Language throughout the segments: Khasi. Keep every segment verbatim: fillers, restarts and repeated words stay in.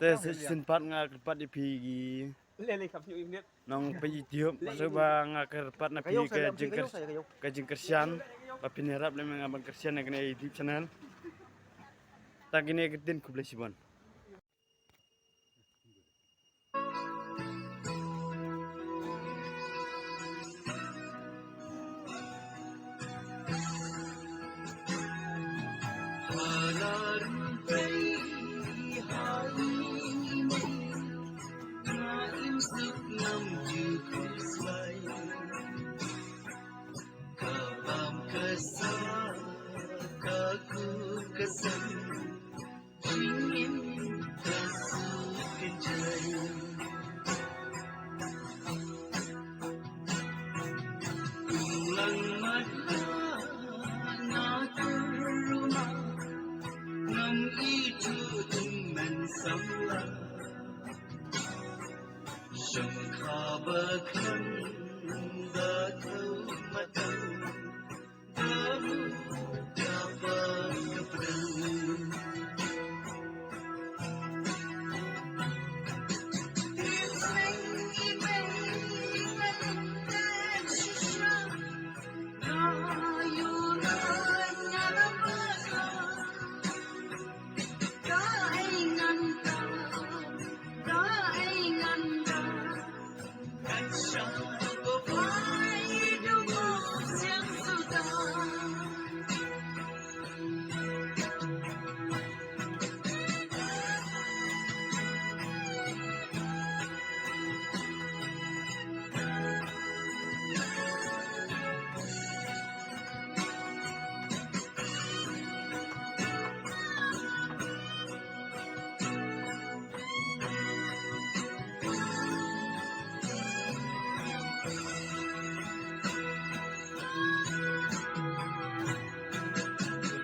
Te sa shisien pat nga kyrpad ïa phi ki nongpeit YouTube, sngewbha nga kyrpad na phi ka jingkyr-, ka jingkyrshan, ba phin ïarap lem ïa nga ban kyrshan ïa kane ka YouTube channel. Tang kine ki ktien, khublei shibun.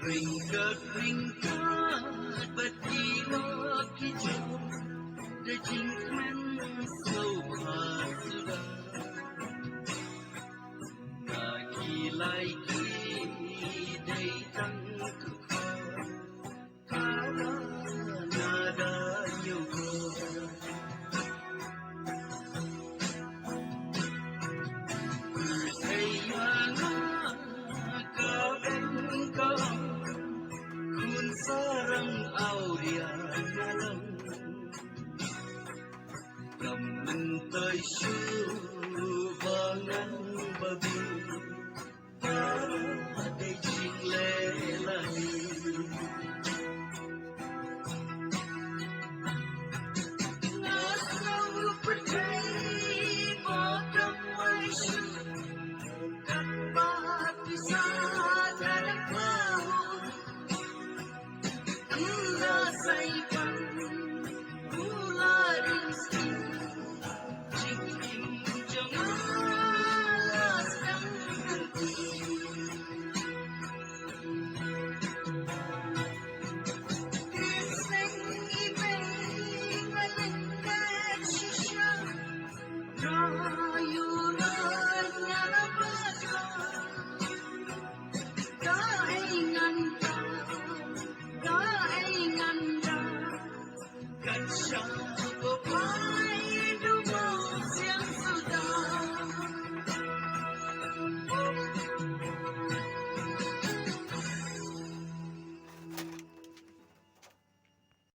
Ryngkat ryngkat bad ki lok ki jong, da jingkmen sngewbha suda. Na ki lai ki dei tang ka khor, ka ba na da ïoh.